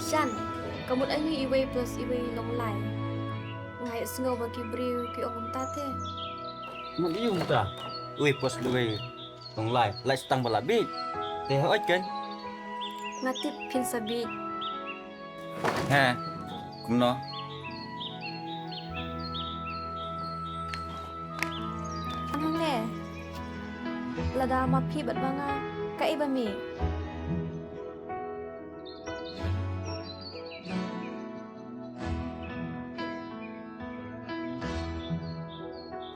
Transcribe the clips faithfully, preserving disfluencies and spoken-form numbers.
Jan, ka mut aïu iwei plus iwei long lai? Nga ïohsngew ba ki briew ki ong kumta te. Mut aïu kumta? Iwei plus iwei long lai, lai sa tang ba la bieit. Te hooid kan? Nga tip phin sa bieit. He, kumno? Hangne. Lada ma phi bad ma nga, kaei ba mih?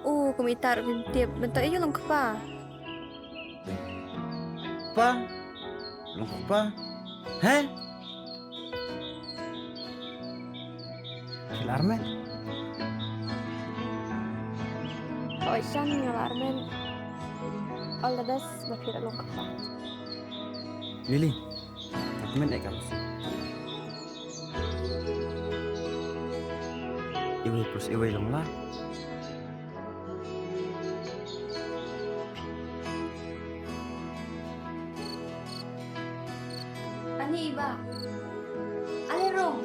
U, kum ita ruh phim tip, mynta aïu long kpa? Kpa? Long kpa? He? Phi la armet? Oi, Shan, nga la armet. All the best, ba phi la long kpa. Lily, ka kmen eh ka masi. Iwei plus iwei long lai. Ani iba. Ale rong.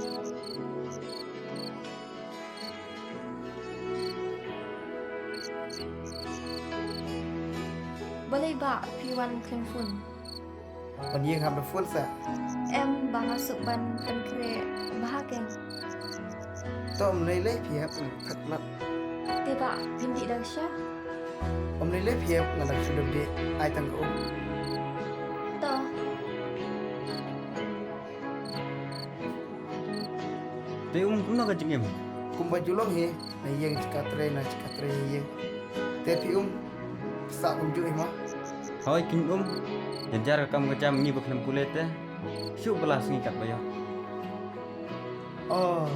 Balei ba phi wan khlem phone? Ban ïeng haba phone sa. Em, ba nga suk ban pynkhreh bha keiñ. To ym lei lei phi hep, nga thak lat. Te ba phin dih dang sha? Ym lei lei phi hep, nga dang shu dep dih, ai tang ka um. To. Te um, kumno ka jingim? Kumba ju long hi, na ïeng jaka trei, na jaka trei ïeng. Te phi um, sah kumjuh hi ma? Hooid, kin um. Jynjar ka kam ka jam ngi ba khlem pule te. Shu ba la sngi katba ïoh. Oh.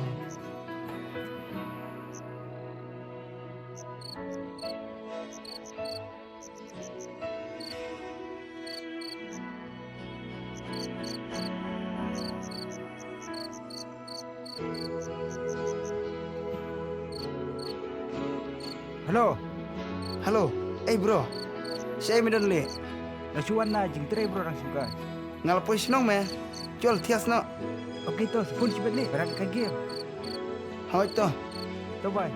Hello. Hello. Ei bro. Shaei me don leh? Nga shu wan na jingtrei bro, dang shu kai. Nga la poi shnong me. Chol thiah noh. Okay to, phone shibit leh, ba rat ka game. Hooid to. To bye.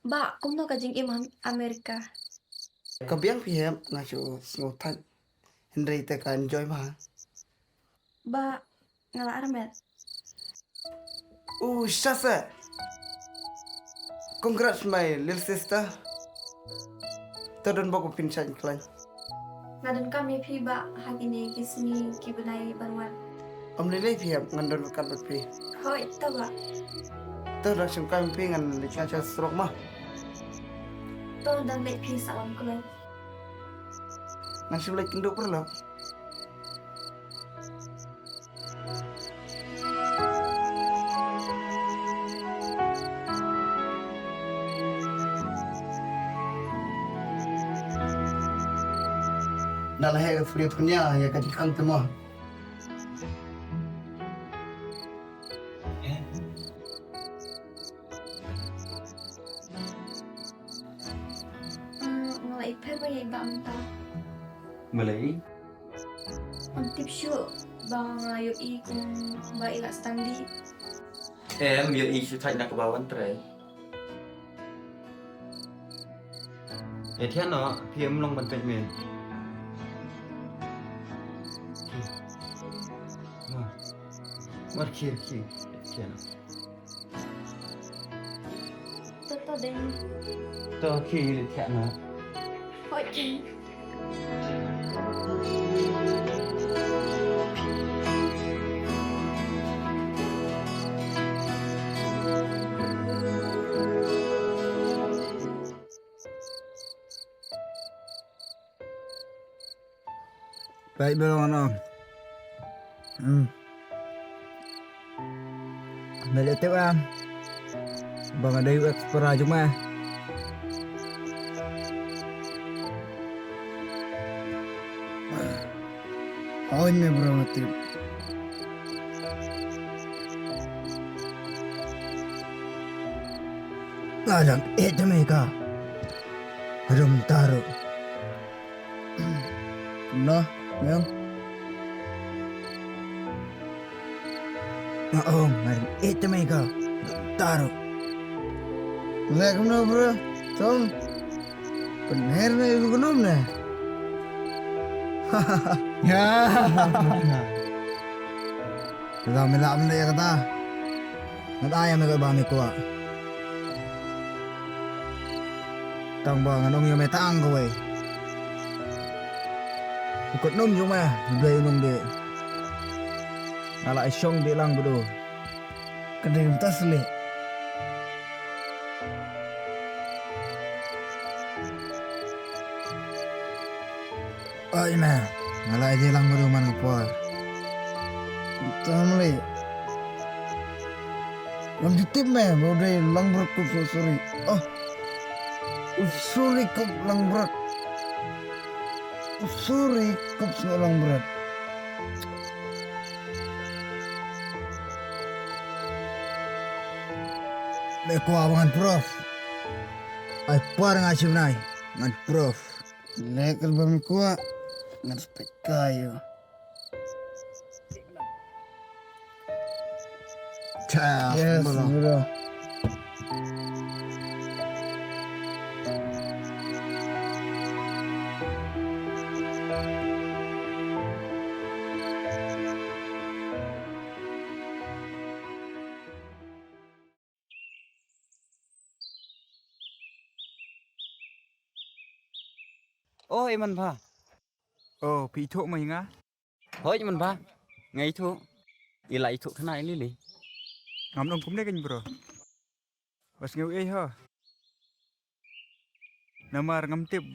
Ba, kumno ka jingim ha Amerika? Ka biang phi hep, nga shu sngewthait. Hynrei te ka enjoy bha. Ba, nga la armet. U shase. Congrats my little sister. To don bok phin shait khlaiñ. Nga donkam ïa phi ba ha kine ki sngi ki bnai ban wan. Ym lei lei phi hep, ngan don ryngkat bad phi. Hooid, to ba. To dang shim kai phi, ngan leit sha surok ma. To dang leit phi sa wan khlaiñ. Ngan shu leit kynduh paralok. Nala heh ka pule pynïa ïa ka jingkhang te mo. Nga la ïapher ba ïa i Bah mynta. Balei? Ngam tip shuh ba nga ïohi kumba i la sdang dih. Em, ïohi shu thait na kaba wan trei. Eh, thiah noh, phi ym long ban peit miet. Mar khie khie, thiah noh. To, to, dei. To, khie thiah noh. Hooid. Peit ba long ano. Hmm. Me leh tip ah ba nga dei u ex para jong me. Oi me bro, nga tip. Nga dang eh te me ka. Harum taru. Kumno, Meng? Nga ong, nga dang eh te me ka. Harum taru. Lek kumno bro? Tong. Pynher ne yu gunum ne. Ya. Kata me lah mendek kata. Ngat ai ame ka ba me kwah. Tang ba ngan ong ïa me tang kawei. Kut num jong me, me blei num de. Nga la shong de lang bedo. Ka dei kumta seh. Ai me, nga la ïa lang bedo man ka por. Kumta me lei. Ngam ju tip me, ba u dei langbrot kup suri. Oh. U suri kup langbrot. U suri kup sngewlong brot. Me kwah ba ngan proof. Ai por nga shim nai ngan proof. Lek ba me kwah ngan spek kayo. Yes, bro. Oh, Iman Bha. Oh, phi ithuh mo ïa nga? Hooid Iman Bha, nga ithuh. I la ithuh khana i Lili. Ngam ong kumne kein bro. Bas ngew ei ho. Namar ngam tip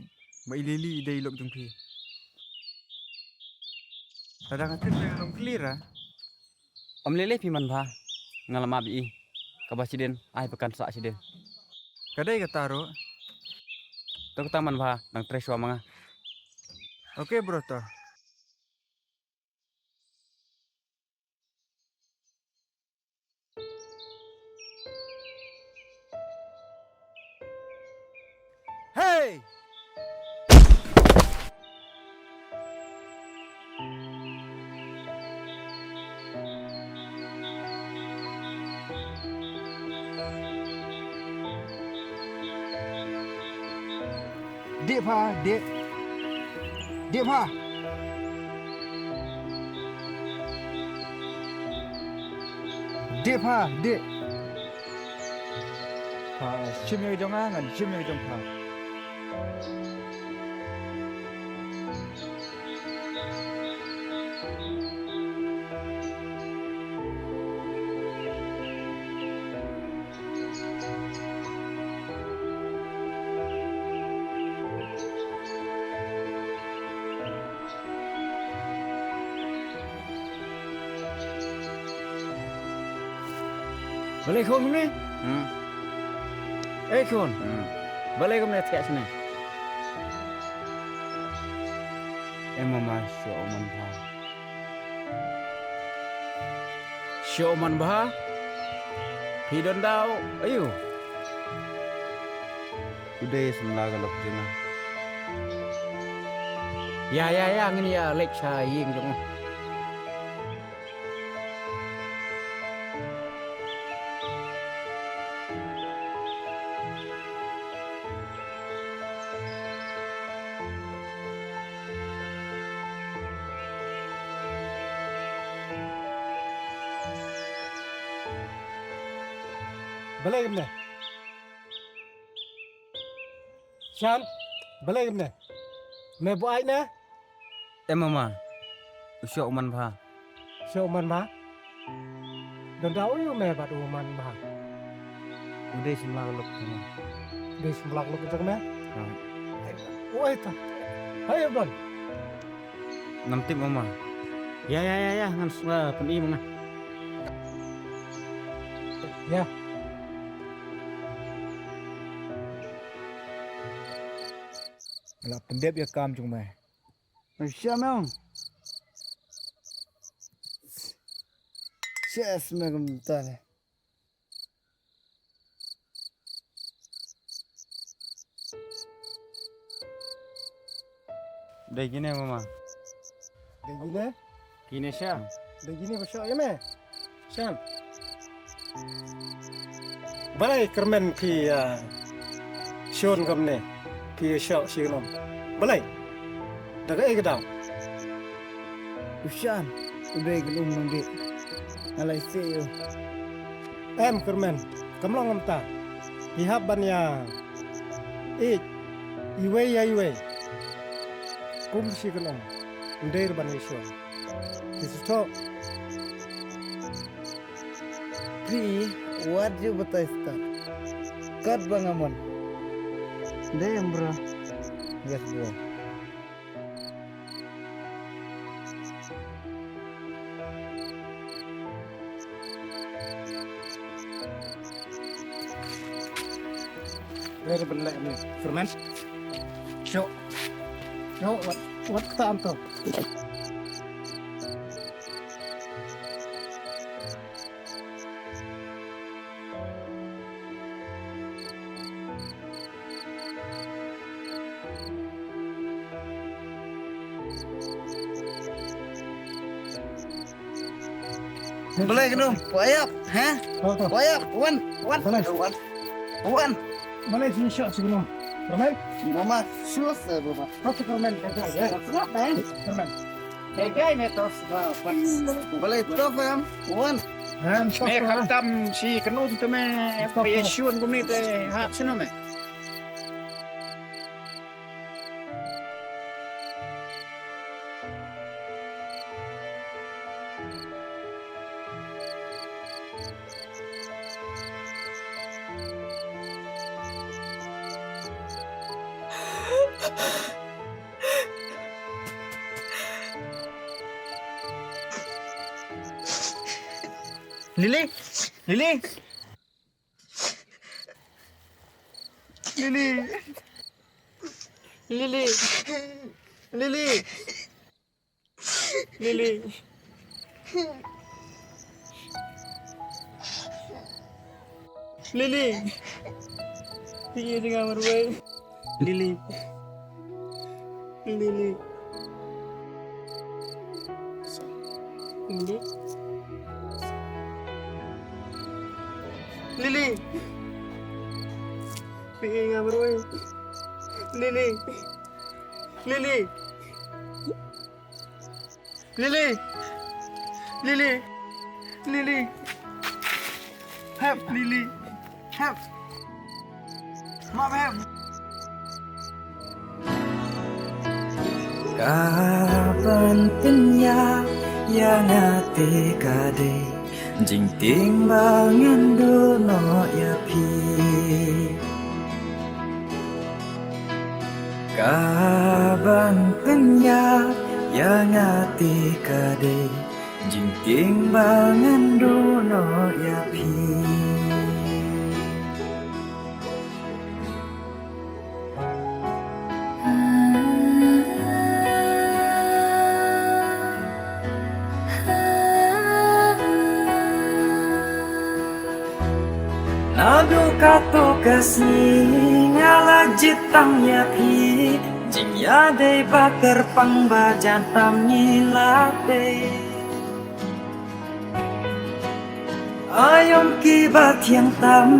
ba i Lili i dei i lok jong phi. Lada nga tip nga long clear a. Ym lei lei phi Iman Bha, nga la map ïa i. Kaba shadien ai ba kan sah shadien. Ka dei kata ruh. To kata Iman Bha, nang trei shuwa ma nga. Okay bro to. Hey! Dih pha, dih. Dih pha. Dih pha, dih. Pha shim ïa ka jong nga, ngan shim ïa ka jong pha. Balei khun kumne? Hmm. Eh khun. Hmm. Balei kumne thiah shane? Em mama sho man pha. Sho man bha. Phi don daw ayu. U dei samla ka lok jong nga. Ïa ïa ïa ngin ïa leit sha ïing jong nga. Balei kumne? Shan, balei kumne? Me buaid ne? Em mama. U shoh u man bha. Shoh u man bha? Don da u ïu me bad u man bha? U dei shim lak luk me. U dei shim lak luk jong me? Ha. Oi ta. Hai Abdul. Ngam tip mama. Ya ya ya ya ngan sngewbha pyni ma nga. Ya. Nga la pyndep ïa kam jong me. Sha meng. Yes, me kumta ne. Dei kine mama. Dei kine? Kine sha. Dei kine ba shoh ïa me. Shan. Balei kyrmen phi ïa shun kumne? Phi ïa shoh shi kynum. Balei? Da kaei ka daw? U Shan u dei kynum nongdie. Nga la ïasih ïa u. Em kyrmen, kam long kumta. Phi hap ban ïa ïeit iwei ïa iwei. Kum shi kynum. Ym dei ruh ban ïa shun. Phi sngewthuh? Phi, wat ju batai stad. Katba nga mon. Dei em bro. Yes bro. Dei ban leh ni. Kyrmen. Shoh. Shoh, wat, wat kata am to. Balei kynum? Wayap, ha? Wayap, wan, wan, wan. Wan. Balei sini shoh sini. Balei? Mama, shoh se mama. Kau tu permen kau tu. Permen. Balei toh em? Wan. Me khamtam shi kynum te me payashun kumne te hap sino me. Lily, Lily, Lily, Lily, Lily, Lily, Lily. Phi ïa jngai marwei. Lily. Lily. Lily. Lily. Phi ïa jngai marwei. Lily. Lily. Lily. Lily. Lily. Help, Lily. Help. Mom, help. Ka ban pynïap ïa nga te ka dei jingtieng ba ngan duh noh ïa phi. Ka ban pynïap ïa nga te ka dei jingtieng ba ngan duh noh ïa phi. Naduh kato ka sngi nga la jied tam ïa phi, jingïadei ba kyrpang ba jan tam ngi la dei. Aïom kiba thiang tam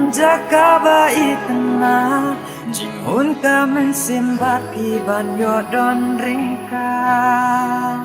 jaka ba itynnat, jinghun ka mynsiem bad phi ban ïoh don ryngkat.